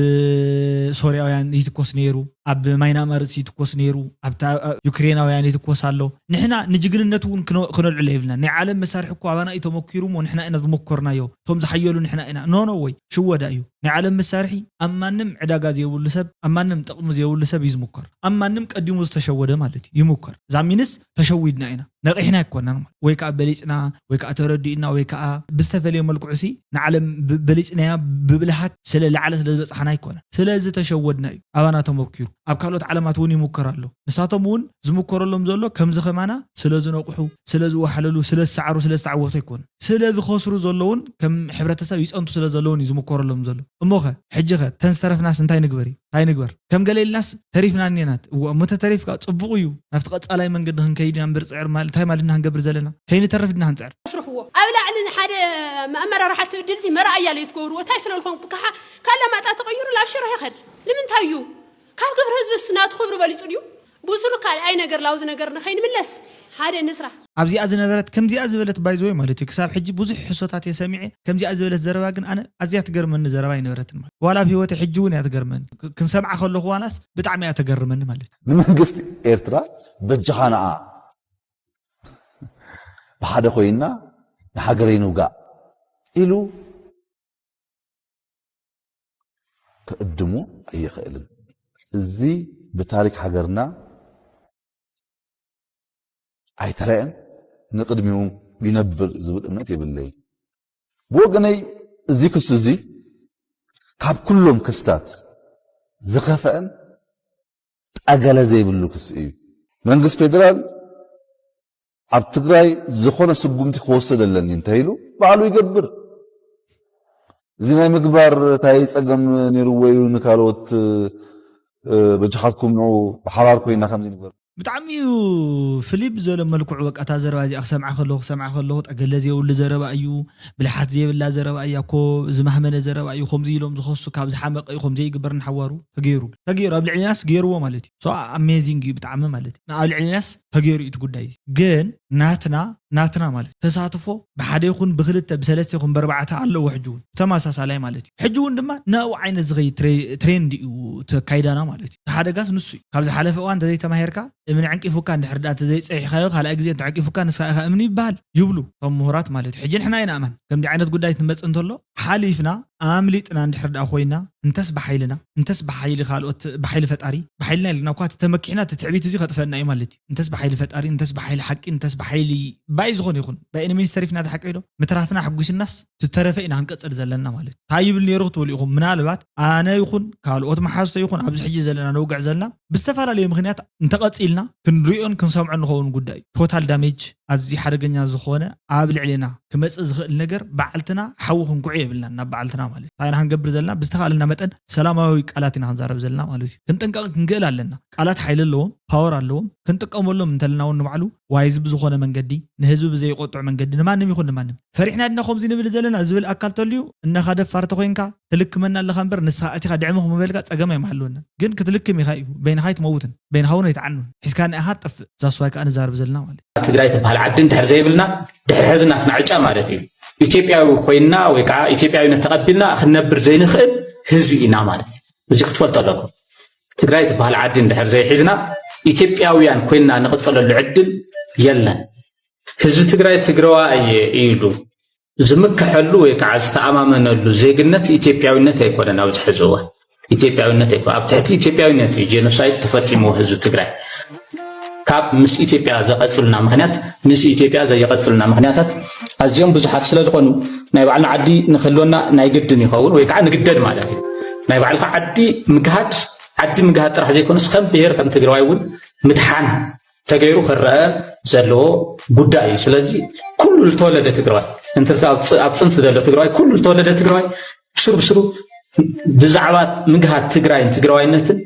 ሶርያውያን ይትኮስ ነይሩ፣ ኣብ ማይናማርስ ይትኮስ ነይሩ፣ ኣብታ ኣብ ዩክሬናውያን ይትኮስ ኣሎ። ንሕና ንጅግንነት እውን ክነ- ክነልዕሎ የብልና። ናይ ዓለም መሳርሒ እኮ ኣባና እዩ ተመኪሩ እሞ ንሕና ኢና ዝመኮርናዮ፣ እቶም ዝሓየሉ ንሕና ኢና። ኖ ኖ ወይ ሽወዳ እዩ። ናይ ዓለም መሳርሒ ኣብ ማንም ዕዳጋ ዘይብሉ ሰብ ኣብ ማንም ጥቕሚ ዘይብሉ ሰብ እዩ ዝምኮር። ኣብ ማንም ቀዲሙ ዝተሸወደ ማለት እዩ ይምኮር። እዛ ሚንስ ተሸዊድና ኢና ነቒሕና ኣይኮናን ማለት ወይ ከዓ በሊፅና ወይ ከዓ ተረዲእና ወይ ከዓ ብዝተፈለየ መልክዑ ሲ ንዓለም ብ- በሊፅናያ ብብልሃት ስለ ላዕለ ስለ ዝበፅሓና ኣይኮነን። ስለዚ ተሸወድና እዩ ኣባና ተመኪሩ። ኣብ ካልኦት ዓለማት እውን ይምከር ኣሎ። ንሳቶም እውን ዝምከረሎም ዘሎ ከምዚ ከማና ስለ ዝነቕሑ ስለ ዝወሓለሉ ስለ ዝሰዓሩ ስለ ዝተዓወቱ ኣይኮነን። ስለ ዝኸስሩ ዘለውን ከም ሕብረተሰብ ይፀንቱ ስለ ዘለውን እዩ ዝምከረሎም ዘሎ። እሞኸ ሕጂ ኸ ተን ዝተረፍናስ እንታይ ንግበር እዩ እንታይ ንግበር? ከም ገለ ኢልናስ ተሪፍና እኔናት እዋ እሞ ተተሪፍካ ፅቡቕ እዩ። ናብቲ ቀፃላይ መንገዲ ክንከይድ ኢና እምበር ፅዕር ማል እንታይ ማለት ኢና ክንገብር ዘለና? ከይንተርፍ ድና ክንፅዕር? ስርሕዎ ኣብ ላዕሊ ንሓደ ኣመራርሓ ትብድል ዚ መርኣያ ለይ ትገብርዎ እንታይ ስለ ዝኾንኩ ካሓ ካላማጣ ተቐይሩ ላብ ሽረ ይኸድ ንምንታይ እዩ? ካብ ክብሪ ህዝቢ እሱ ናቱ ክብሪ በሊፁ ድዩ? ብዙሩ ካልኣይ ነገር ላውዚ ነገር ንኸይንምለስ ሓደ ንስራ። ኣብዚኣ ዝነበረት ከምዚኣ ዝበለት ባይዘወይ ማለት እዩ ክሳብ ሕጂ ብዙሕ ሕሶታት እየ ሰሚዐ። ከምዚኣ ዝበለት ዘረባ ግን ኣነ ኣዝያ ትገርመኒ ዘረባ ኣይነበረትን ማለት ዋላ ኣብ ህይወተ ሕጂ እውን እያ ትገርመኒ። ክ- ክንሰምዓ ከለኹ ዋላስ ብጣዕሚ እያ ተገርመኒ ማለት እዩ። ንመንግስቲ ኤርትራ በጃኻ ንኣ ብሓደ ኮይና ንሃገረይ ንውጋእ ኢሉ ክእድሙ ኣይኽእልን። እዚ ብታሪክ ሃገርና ኣይተረአን፣ ንቕድሚኡ ይነብር ዝብል እምነት የብለይ። ብወገነይ እዚ ክሲ እዚ ካብ ኩሎም ክስታት ዝኸፈአን ጠገለ ዘይብሉ ክሲ እዩ። መንግስቲ ፌደራል ኣብ ትግራይ ዝኾነ ስጉምቲ ክወስድ ኣለኒ እንተኢሉ ባዕሉ ይገብር። እዚ ናይ ምግባር ታይ ፀገም ነይርዎ ኢሉ ንካልኦት በጃኻትኩም ንዑ ብሓባር ኮይና ከምዚ ንግበር። ብጣዕሚ እዩ ፍልይ ብዝበለ መልክዑ በቃ እታ ዘረባ እዚኣ ክሰምዓ ከለኹ ክሰምዓ ከለኹ ጠገለ ዘይብሉ ዘረባ እዩ። ብልሓት ዘይብላ ዘረባ እያ እኮ ዝማህመነ ዘረባ እዩ። ከምዚ ኢሎም ዝኸሱ ካብ ዝሓመቐ እዩ ከምዘይግበር ንሓዋሩ ተገይሩ ተገይሩ ኣብ ልዕሊናስ ገይርዎ ማለት እዩ። So amazing እዩ ብጣዕሚ ማለት እዩ። ኣብ ልዕሊናስ ተገይሩ እዩ እቲ ጉዳይ እዚ ግን ናትና ናትና ማለት ተሳትፎ ብሓደ ይኹን ብክልተ ብሰለስተ ይኹን ብኣርባዕተ ኣለዎ። ሕጂ እውን ተመሳሳላይ ማለት እዩ። ሕጂ እውን ድማ ናብኡ ዓይነት ዝኸይድ ትሬንድ እዩ ተካይዳና ማለት እዩ። ሓደጋስ ንሱ እዩ። ካብ ዝሓለፈ እዋን እንተዘይተማሂርካ እምኒ ዕንቂፉካ እንድሕር ዳ እንተዘይፀሒኻዮ ካልኣይ ግዜ እንተዕቂፉካ ንስኻ ኢኻ እምኒ ይበሃል ይብሉ እቶም ምሁራት ማለት እዩ። ሕጂ ንሕና ኢና ኣማን ከምዚ ዓይነት ጉዳይ ትመፅእ እንተሎ ሓሊፍና ኣምሊጥና እንድሕር ደኣ ኮይና እንተስ ብሓይልና እንተስ ብሓይሊ ካልኦት ብሓይሊ ፈጣሪ ብሓይልና ኢልና እኳ ተመኪሕና እቲ ትዕቢት እዚ ከጥፈና እዩ ማለት እዩ። እንተስ ብሓይሊ ፈጣሪ እንተስ ብሓይሊ ሓቂ እንተስ ብሓይሊ ባይ ዝኾነ ይኹን ባይ ኤኒ ሚኒስተር ኢፍና ድሓቂ ዶ ምትራፍና ሕጉስናስ ዝተረፈ ኢና ክንቀፅል ዘለና ማለት እዩ። እንታይ ይብል ነይሩ ክትብሉ ኢኹም ምናልባት ኣነ ይኹን ካልኦት መሓዝቶ ይኹን ኣብዚ ሕጂ ዘለና ነውግዕ ዘለና ብዝተፈላለየ ምክንያት እንተቐፂልና ክንሪኦን ክንሰምዖ ንኸውን ጉዳይ እዩ። ቶታል ዳሜጅ ኣዝዩ ሓደገኛ ዝኾነ ኣብ ልዕሌና ክመፅእ ዝኽእል ነገር ባዕልትና ሓዊ ክንኩዑ የብልናን ናብ ባዕልትና ማለት እዩ። እንታይ ኢና ክንገብር ዘለና ብዝተኻእለና መጠን ሰላማዊ ቃላት ኢና ክንዛረብ ዘለና ማለት እዩ። ክንጥንቀቕ ክንክእል ኣለና። ቃላት ሓይሊ ኣለዎም፣ ፓወር ኣለዎም። ክንጥቀመሎም እንተለና እውን ንባዕሉ ዋይዝ ብዝኾነ መንገዲ ንህዝቢ ብዘይቆጥዕ መንገዲ ንማንም ይኹን ንማንም ፈሪሕና ድና ከምዚ ንብል ዘለና ዝብል ኣካል ተልዩ እነኻ ደፋር ተኮይንካ ትልክመና ኣለኻ እምበር ንስኻ ኣቲኻ ድዕምኹም በልካ ጸገም ኣይመሃልወናን። ግን ክትልክም ኢኻ እዩ በይንኻ ኣይትመውትን በይንኻ እውን ኣይትዓኑን ሒዝካ ንኣኻ ትጠፍእ። ዛስዋይ ከዓ ንዛረብ ዘለና ማለት እዩ። ትግራይ ትበሃል ዓዲ እንድሕር ዘይብልና ድሕሪ ሕዚ ናትና ዕጫ ማለት እዩ። ኢትዮጵያዊ ኮይንና ወይ ከዓ ኢትዮጵያዊነት ተቐቢልና ክንነብር ዘይንኽእል ህዝቢ ኢና ማለት እዩ። እዚ ክትፈልጦ ኣለኩም። ትግራይ ትበሃል ዓዲ እንድሕር ዘይሒዝና ኢትዮጵያውያን ኮይንና ንቕፅለሉ ዕድል የለን። ህዝቢ ትግራይ ትግረዋ እየ ኢሉ ዝምክሐሉ ወይ ከዓ ዝተኣማመነሉ ዜግነት ኢትዮጵያዊነት ኣይኮነን። ኣብዚ ሕዚ እዋን ኢትዮጵያዊነት ኣይኮነ ኣብ ትሕቲ ኢትዮጵያዊነት እዩ ጄኖሳይድ ተፈፂምዎ ህዝቢ ትግራይ። ካብ ምስ ኢትዮጵያ ዘቐፅሉና ምክንያት ምስ ኢትዮጵያ ዘየቐፅሉና ምክንያታት ኣዝዮም ብዙሓት ስለ ዝኾኑ ናይ ባዕልና ዓዲ ንክህልወና ናይ ግድን ይኸውን ወይ ከዓ ንግደድ ማለት እዩ። ናይ ባዕልካ ዓዲ ምግሃድ ዓዲ ምግሃድ ጥራሕ ዘይኮነስ ከም ብሄር ከም ትግራዋይ እውን ምድሓን ተገይሩ ክረአ ዘለዎ ጉዳይ እዩ። ስለዚ ኩሉ ዝተወለደ ትግራዋይ እንትርካ ኣብ ፅ- ኣብ ፅንሲ ዘሎ ትግራዋይ ኩሉ ዝተወለደ ትግራዋይ ብስሩ ብስሩ ብዛዕባ ምግሃድ ትግራይን ትግራዋይነትን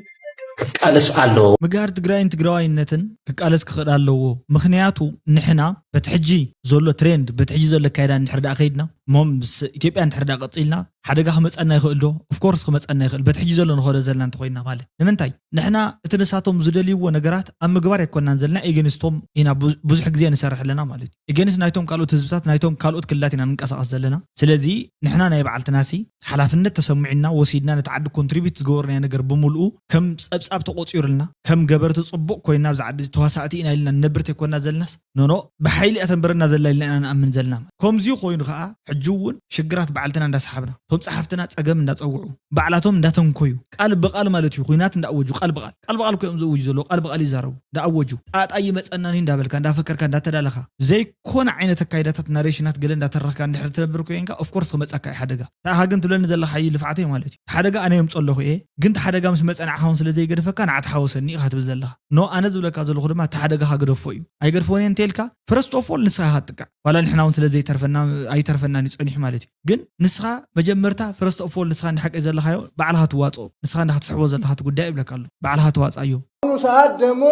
ክቃለስ ኣለዎ። ምግሃድ ትግራይን ትግራዋይነትን ክቃለስ ክኽእል ኣለዎ። ምክንያቱ ንሕና በቲ ሕጂ ዘሎ ትሬንድ በቲ ሕጂ ዘሎ ኣካይዳ እንድሕር ደኣ ከይድና እሞ ምስ ኢትዮጵያ እንድሕር ደኣ ቀፂልና ሓደጋ ክመፀና ይኽእል ዶ? ኦፍኮርስ ክመፀና ይኽእል በቲ ሕጂ ዘሎ ንኸዶ ዘለና እንተኮይና ማለት ንምንታይ ንሕና እቲ ንሳቶም ዝደልይዎ ነገራት ኣብ ምግባር ኣይኮናን ዘለና ኤገንስቶም ኢና ብዙ- ብዙሕ ግዜ ንሰርሕ ኣለና ማለት እዩ። ኤገንስት ናይቶም ካልኦት ህዝብታት ናይቶም ካልኦት ክልላት ኢና ንንቀሳቐስ ዘለና። ስለዚ ንሕና ናይ በዓልትና ሲ ሓላፍነት ተሰሚዑና ወሲድና ነቲ ዓዲ ኮንትሪቢዩት ዝገበርናዮ ነገር ብምልኡ ከም ፀብፃብ ተቆፂሩልና ከም ገበርቲ ፅቡቕ ኮይና ኣብዚ ዓዲ ተዋሳእቲ ኢና ኢልና ንነብር ተይኮና ዘለናስ ኖኖ ብሓይሊ እያ ተንበረና ዘላ ኢልና ኢና ንኣምን ዘለና። ከምዚ ኮይኑ ከዓ ሕጂ እውን ሽግራት ባዕልትና እንዳሰሓብና እቶም ፀሓፍትና ፀገም እንዳፀውዑ ባዕላቶም እንዳተንኮዩ ቃል ብቃል ማለት እዩ ኩናት እንዳኣወጁ ቃል ብቃል ቃል ብቃል እኮ እዮም ዝእውጁ ዘለዉ ቃል ብቃል ይዛረቡ እንዳኣወጁ ጣጣ ይመፀናኒ እንዳበልካ እንዳፈከርካ እንዳተዳለኻ ዘይኮነ ዓይነት ኣካይዳታት ናሬሽናት ገለ እንዳተረኽካ እንድሕር ትነብር ኮይንካ ኦፍኮርስ ክመፀካ እዩ ሓደጋ። ንስኻ ግን ትብለኒ ዘለኻ እዩ ልፍዓተይ ማለት እዩ። ሓደጋ ኣነ የምፅኦ ኣለኹ እየ ግን እቲ ሓደጋ ምስ መፀ ንዓኻ እውን ስለ ዘይገድፈካ ንዓ ተሓወሰኒ ኢኻ ትብል ዘለኻ። ኖ ኣነ ዝብለካ ዘለኹ ድማ እቲ ሓደጋኻ ግደፎ እዩ። ኣይገድፎን እየ እንተይልካ ፈረስት ኦፍ ኦል ንስኻ ኢኻ ትጥቃዕ። ዋላ ንሕና እውን ስለ ዘይተርፈና ኣይተርፈናን እዩ ፀኒሑ ማለት እዩ። ግን ንስኻ መጀመርታ ፈረስት ኦፍ ኦል ንስኻ እንድሓቂ ዘለኻዮ ባዕልኻ ትዋፅኦ ንስኻ እንዳ ክትስሕቦ ዘለኻ እቲ ጉዳይ ይብለካ ኣሎ ባዕልኻ ትዋፅኣዮ። በአሁኑ ሰዓት ደግሞ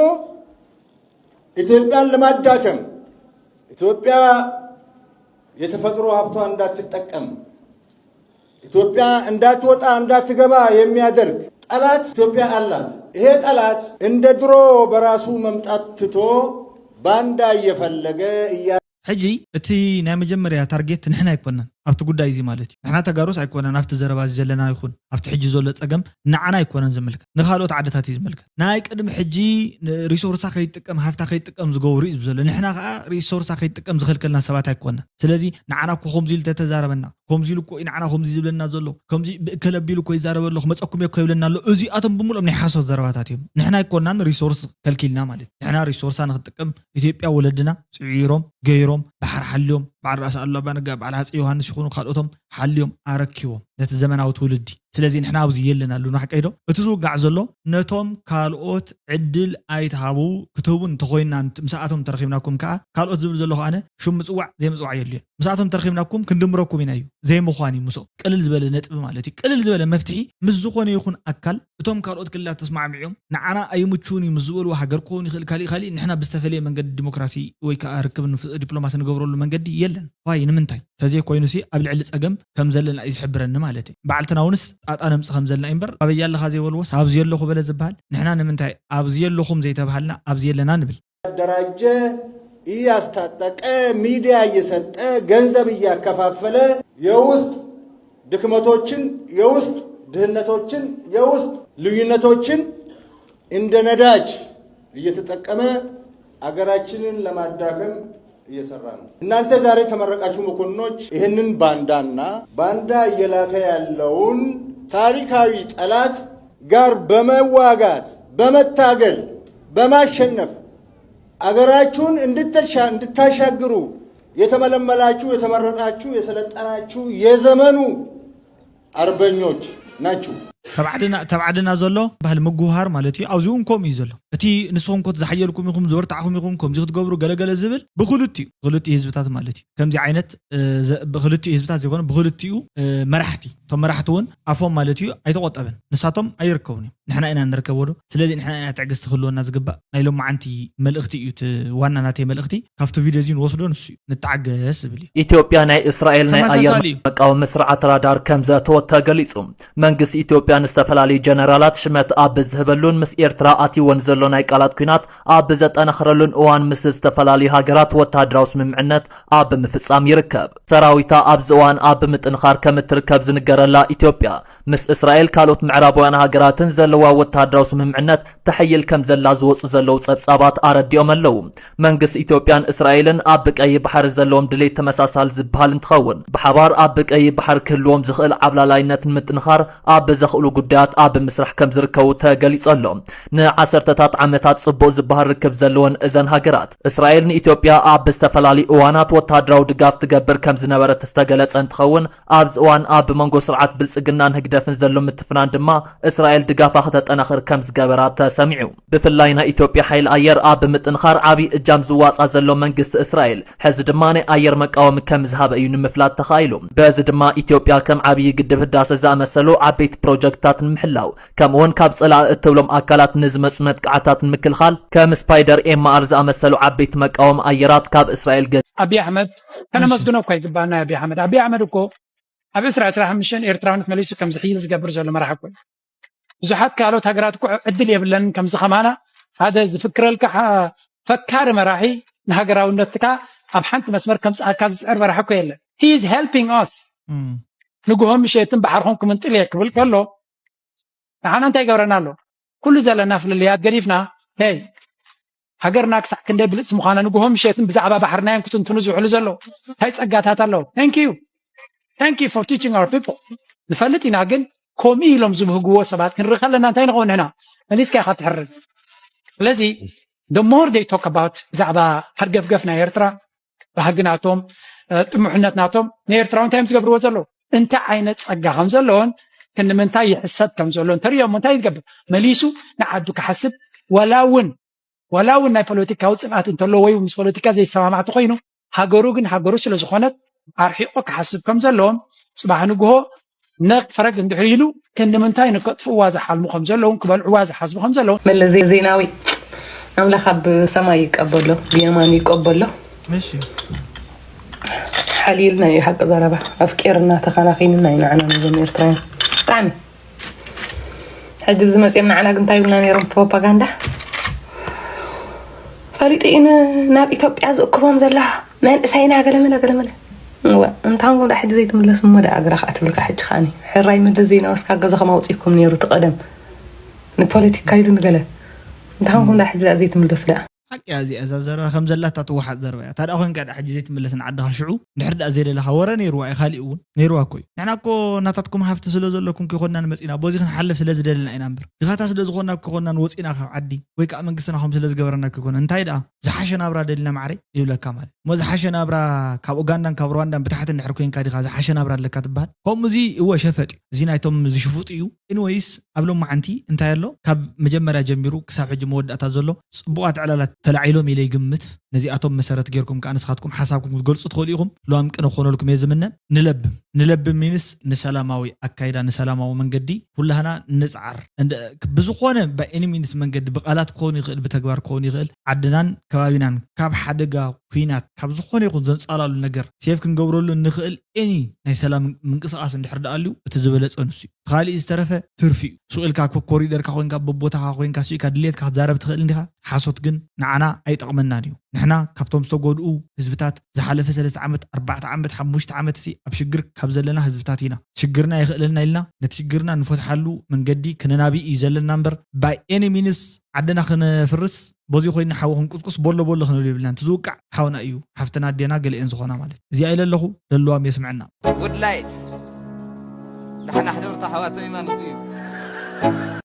ኢትዮጵያን ለማዳከም ኢትዮጵያ የተፈጥሮ ሀብቷ እንዳትጠቀም ኢትዮጵያ እንዳትወጣ እንዳትገባ የሚያደርግ ጠላት ኢትዮጵያ አላት። ይሄ ጠላት እንደ ድሮ በራሱ መምጣት ትቶ ባንዳ እየፈለገ እያ ሕጂ እቲ ናይ መጀመርያ ታርጌት ንሕና ኣይኮናን ኣብቲ ጉዳይ እዚ ማለት እዩ። ንሕና ተጋሩስ ኣይኮናን ኣብቲ ዘረባ እዚ ዘለና ይኹን ኣብቲ ሕጂ ዘሎ ፀገም ንዓና ኣይኮነን ዝምልከት ንካልኦት ዓድታት እዩ ዝምልከት። ናይ ቅድሚ ሕጂ ሪሶርሳ ከይጥቀም ሃፍታ ከይጥቀም ዝገብሩ እዩ ዘሎ። ንሕና ከዓ ሪሶርሳ ከይጥቀም ዝኸልከልና ሰባት ኣይኮና። ስለዚ ንዓና እኮ ከምዚ ኢሉ ተተዛረበና ከምዚ ኢሉ እኮ እዩ ንዓና ከምዚ ዝብለና ዘሎ ከምዚ ብእከለ ኣቢሉ እኮ ይዛረበ ኣሎ ክመፀኩም እየ እኮ ይብለና ኣሎ። እዚኣቶም ብምልኦም ናይ ሓሶት ዘረባታት እዮም። ንሕና ኣይኮናን ሪሶርስ ከልኪልና ማለት እዩ። ንሕና ሪሶርሳ ንክትጥቀም ኢትዮጵያ ወለድና ፅዒሮም ገይሮም ባሕሪ ሓልዮም በዓል ራእሲ ኣሉላ ኣባ ነጋ በዓል ሃፀይ ዮሃንስ ይኹኑ ካልኦቶም ሓልዮም ኣረኪቦም ነቲ ዘመናዊ ትውልዲ። ስለዚ ንሕና ኣብዚ የለናሉን ሓቀይ ዶ? እቲ ዝውጋዕ ዘሎ ነቶም ካልኦት ዕድል ኣይትሃቡ ክትህቡ እንተኾይንና ምስኣቶም ተረኺብናኩም ከዓ ካልኦት ዝብል ዘለኹ ኣነ ሽም ምፅዋዕ ዘይምፅዋዕ የድልዮን። ምስኣቶም ተረኺብናኩም ክንድምረኩም ኢና እዩ ዘይምዃን እዩ ምስኦም ቅልል ዝበለ ነጥቢ ማለት እዩ። ቅልል ዝበለ መፍትሒ ምስ ዝኾነ ይኹን ኣካል እቶም ካልኦት ክልላት ተስማዕሚዖም ንዓና ኣይምችውን እዩ ምስ ዝበልዎ ሃገር ክኸውን ይኽእል ካሊእ ካሊእ ንሕና ብዝተፈለየ መንገዲ ዲሞክራሲ ወይ ከዓ ርክብ ዲፕሎማሲ ንገብረሉ መንገዲ የለን። ዋይ ንምንታይ ተዘይኮይኑሲ ኣብ ልዕሊ ፀገም ከም ዘለና እዩ ዝሕብረኒ ማለት እዩ። በዓልትና እውንስ ጣጣ ነምፅ ከም ዘለና እዩ እምበር ኣበይ ኣለኻ ዘይበልዎስ ኣብዚ ኣለኹ በለ ዝበሃል ንሕና ንምንታይ ኣብዚ ኣለኹም ዘይተባሃልና ኣብዚ ኣለና ንብል። ያደራጀ እያስታጠቀ፣ ሚዲያ እየሰጠ፣ ገንዘብ እያከፋፈለ፣ የውስጥ ድክመቶችን፣ የውስጥ ድህነቶችን፣ የውስጥ ልዩነቶችን እንደ ነዳጅ እየተጠቀመ አገራችንን ለማዳከም እየሰራ ነው። እናንተ ዛሬ የተመረቃችሁ መኮንኖች ይህንን ባንዳና ባንዳ እየላከ ያለውን ታሪካዊ ጠላት ጋር በመዋጋት፣ በመታገል፣ በማሸነፍ አገራችሁን እንድትሻ-፣ እንድታሻግሩ የተመለመላችሁ፣ የተመረጣችሁ፣ የሰለጠናችሁ የዘመኑ አርበኞች ናችሁ። ተባዕድና ተባዕድና ዘሎ ባህል ምጉሃር ማለት እዩ። ኣብዚ እውን ከምኡ እዩ ዘሎ። እቲ ንስኹም ኮት ዝሓየልኩም ኢኹም፣ ዝበርታዕኹም ኢኹም፣ ከምዚ ክትገብሩ ገለገለ ዝብል ብክልቲኡ ክልቲኡ ህዝብታት ማለት እዩ። ከምዚ ዓይነት ብክልቲኡ ህዝብታት ዘይኮነ ብክልቲኡ መራሕቲ፣ እቶም መራሕቲ እውን ኣፎም ማለት እዩ ኣይተቆጠበን፣ ንሳቶም ኣይርከቡን እዮም። ንሕና ኢና ንርከቦ ዶ? ስለዚ ንሕና ኢና ትዕግስቲ ክህልወና ዝግባእ። ናይ ሎማዓንቲ መልእኽቲ እዩ እቲ ዋና ናተይ መልእኽቲ። ካብቲ ቪድዮ እዚ ንወስዶ ንሱ እዩ፣ ንተዓገስ ዝብል እዩ። ኢትዮጵያ ናይ እስራኤል ናይ ኣየር መቃወሚ ስርዓት ራዳር ከም ዘእተወት ተገሊጹ። መንግስቲ ኢትዮጵያ ንዝተፈላለዩ ጀነራላት ሽመት ኣብ ዝህበሉን ምስ ኤርትራ ኣትይወን ዘሎ ናይ ቃላት ኲናት ኣብ ዘጠናኽረሉን እዋን ምስ ዝተፈላለዩ ሃገራት ወታደራዊ ስምምዕነት ኣብ ምፍጻም ይርከብ። ሰራዊታ ኣብዚ እዋን ኣብ ምጥንኻር ከም እትርከብ ዝንገረላ ኢትዮጵያ ምስ እስራኤል ካልኦት ምዕራባውያን ሃገራትን ዘለዋ ወታደራዊ ስምምዕነት ተሐይል ከም ዘላ ዝወጹ ዘለዉ ጸብጻባት ኣረዲኦም ኣለዉ። መንግስቲ ኢትዮጵያን እስራኤልን ኣብ ቀይ ባሕሪ ዘለዎም ድሌት ተመሳሳሊ ዝበሃል እንትኸውን ብሓባር ኣብ ቀይ ባሕሪ ክህልዎም ዝኽእል ዓብላላይነት ንምጥንኻር ኣብ ዘኽእሉ ጉዳያት ኣብ ምስራሕ ከም ዝርከቡ ተገሊጹ ኣሎ። ንዓሰርተታት ዓመታት ጽቡቕ ዝበሃል ርክብ ዘለወን እዘን ሃገራት እስራኤል ንኢትዮጵያ ኣብ ዝተፈላለዩ እዋናት ወታደራዊ ድጋፍ ትገብር ከም ዝነበረት ዝተገለጸ እንትኸውን ኣብዚ እዋን ኣብ መንጎ ስርዓት ብልጽግናን ህግደፍን ዘሎ ምትፍናን ድማ እስራኤል ድጋፋ ክተጠናኽር ከም ዝገበራ ተሰሚዑ። ብፍላይ ናይ ኢትዮጵያ ሓይሊ ኣየር ኣብ ምጥንኻር ዓብዪ እጃም ዝዋፃ ዘሎ መንግስቲ እስራኤል ሕዚ ድማ ናይ ኣየር መቃወሚ ከም ዝሃበ እዩ ንምፍላጥ ተኻኢሉ። በዚ ድማ ኢትዮጵያ ከም ዓብዪ ግድብ ህዳሰ ዝኣመሰሉ ዓበይቲ ፕሮጀክትታት ንምሕላው ከምኡውን ካብ ጸላኢ እትብሎም ኣካላት ንዝመፁ መጥቃዕታት ንምክልኻል ከም ስፓይደር ኤምኣር ዝኣመሰሉ ዓበይቲ መቃወሚ ኣየራት ካብ እስራኤል ገ ኣቢ ኣሕመድ ከነመስግኖ እኳ ይግባና። ኣቢ ኣሕመድ ኣቢ ኣሕመድ እኮ ኣብ ዕስራ ዕስራ ሓሙሽተ ኤርትራውነት መሊሱ ከም ዝሕይል ዝገብር ዘሎ መራሒ እኮ እዩ። ብዙሓት ካልኦት ሃገራት እኮ ዕድል የብለንን ከምዚ ከማና ሓደ ዝፍክረልካ ፈካሪ መራሒ ንሃገራውነትካ ኣብ ሓንቲ መስመር ከምፅኣካ ዝፅዕር መራሒ እኮ የለን። He is helping us። ንግሆ ምሸትን ባሕርኹም ክምንጥል እየ ክብል ከሎ ንዓና እንታይ ይገብረና ኣሎ? ኩሉ ዘለና ፍልልያት ገዲፍና ይ ሃገርና ክሳዕ ክንደይ ብልፅቲ ምዃና ንግሆ ምሸትን ብዛዕባ ባሕርና እዮም ክትንትኑ ዝውዕሉ ዘለዉ። እንታይ ፀጋታት ኣለዉ? Thank you thank you for teaching our people። ንፈልጥ ኢና ግን ከምኡ ኢሎም ዝብህግዎ ሰባት ክንርኢ ከለና እንታይ ንኸውን ንሕና? መሊስካ ኢኻ ትሕርድ። ስለዚ the more they talk about ብዛዕባ ሃርገፍገፍ ናይ ኤርትራ ባህጊ ናቶም ጥሙሕነት ናቶም ንኤርትራዊ እንታይ እዮም ዝገብርዎ ዘለዉ? እንታይ ዓይነት ፀጋ ከም ዘለዎን ክንምንታይ ይሕሰብ ከም ዘሎ እንተሪኦም እንታይ ይገብር? መሊሱ ንዓዱ ክሓስብ ዋላ እውን ዋላ እውን ናይ ፖለቲካዊ ፅንኣት እንተሎ ወይ ምስ ፖለቲካ ዘይሰማማዕ ተኮይኑ ሃገሩ ግን ሃገሩ ስለ ዝኾነት ኣርሒቆ ክሓስብ ከም ዘለዎም ፅባሕ ንግሆ ነቅ ፈረግ እንድሕር ኢሉ ክንዲ ምንታይ ንከጥፍእዋ ዝሓልሙ ከም ዘለውን ክበልዕዋ ዝሓስቡ ከም ዘለውን መለስ ዜናዊ ኣምላኽ ኣብ ሰማይ ይቀበሎ ብየማን ይቀበሎ እሺ ሓልዩልና እዩ ሓቂ ዘረባ ኣፍቂርና ተኸናኺንና እዩ ንዓና ነዞም ኤርትራውያን ብጣዕሚ ሕጂ ብዝመፅኦም ንዓና ግን እንታይ ይብልና ነይሮም ፕሮፓጋንዳ ፈሊጡ እዩ ናብ ኢትዮጵያ ዝእክቦም ዘላ መንእሰይና ገለመለ ገለመለ እወ እንታንኩም ዳ ሕጂ ዘይትምለስ እሞ ዳ ኣግራ ከዓ ትብልካ ሕጂ ከዓኒ ሕራይ መለስ ዜናዊ እስካ ገዛኹም ኣውፂኩም ነይሩ እቲ ቀደም ንፖለቲካ ኢሉ ንገለ እንታንኩም ዳ ሕጂ ዳ ዘይትምለስ ዳ ሓቂ እያ እዚኣ እዛ ዘረባ ከም ዘላታ ትወሓጥ ዘረባ እያ። ታድኣ ኮንካ ድኣ ሕጂ ዘይትምለስ ንዓድኻ ሽዑ ድሕር ድኣ ዘይደለኻ ወረ ነይርዋ እዩ ካሊእ እውን ነይርዋ እኮ እዩ። ንሕና እኮ ናታትኩም ሃፍቲ ስለ ዘለኩም ከይኮንና ንመጺና ቦዚ ክንሓልፍ ስለ ዝደለና ኢና እምበር ድኻታ ስለ ዝኾንና ከይኮንና ንወጺና ካብ ዓዲ ወይ ከዓ መንግስትና ከም ስለ ዝገበረና ከይኮነ እንታይ ድኣ ዝሓሸ ናብራ ደሊና ማዕረይ ይብለካ ማለት እሞ ዝሓሸ ናብራ ካብ ኡጋንዳን ካብ ሩዋንዳን ብታሕቲ እንድሕር ኮንካ ዲኻ ዝሓሸ ናብራ ኣለካ ትበሃል ከምኡ እዚ እወ ሸፈጥ እዩ እዚ ናይቶም ዝሽፉጡ እዩ Anyways ኣብ ሎማዓንቲ እንታይ ኣሎ ካብ መጀመርያ ጀሚሩ ክሳብ ሕጂ መወዳእታ ዘሎ ፅቡቃት ዕላላት ተላዒሎም ኢለ ይግምት ነዚኣቶም መሰረት ጌርኩም ከዓ ንስኻትኩም ሓሳብኩም ክትገልፁ ትኽእሉ ኢኹም ልዋም ቅነ ክኾነልኩም እየ ዝምነ ንለብም ንለብም means ንሰላማዊ ኣካይዳ ንሰላማዊ መንገዲ ኩላህና ንፅዓር ብዝኾነ by any means መንገዲ ብቃላት ክኸውን ይኽእል ብተግባር ክኸውን ይኽእል ዓድናን ከባቢናን ካብ ሓደጋ ኲናት ካብ ዝኾነ ይኹን ዘንፃላሉ ነገር save ክንገብረሉ እንኽእል any ናይ ሰላም ምንቅስቃስ እንድሕር ደኣ ኣልዩ እቲ ዝበለፀ ንሱ እዩ እቲ ካሊእ ዝተረፈ ትርፊ እዩ ስቕ ኢልካ ኮሪደርካ ኮይንካ በቦታኻ ኮይንካ ስኢካ ድልየትካ ክትዛረብ ትኽእል እንዲኻ ሓሶት ግን ንዓና ኣይጠቕመናን እዩ። ንሕና ካብቶም ዝተጎድኡ ህዝብታት ዝሓለፈ ሰለስተ ዓመት፣ ኣርባዕተ ዓመት፣ ሓሙሽተ ዓመት ሲ ኣብ ሽግር ካብ ዘለና ህዝብታት ኢና። ሽግርና የኽእለና ኢልና ነቲ ሽግርና ንፈትሓሉ መንገዲ ክነናቢ እዩ ዘለና እምበር፣ by any means ዓድና ክነፍርስ፣ በዚ ኮይና ሓዊ ክንቁስቁስ፣ ቦሎ ቦሎ ክንብል የብልናን። እቲ ዝውቃዕ ሓውና እዩ፣ ሓፍትና ኣዴና ገለኤን ዝኾና ማለት። እዚኣ ኢለ ኣለኹ፣ ለልዋም የስምዐና። Good light ንሓና ሕደርቶ ኣሕዋተይ ማለቱ እዩ።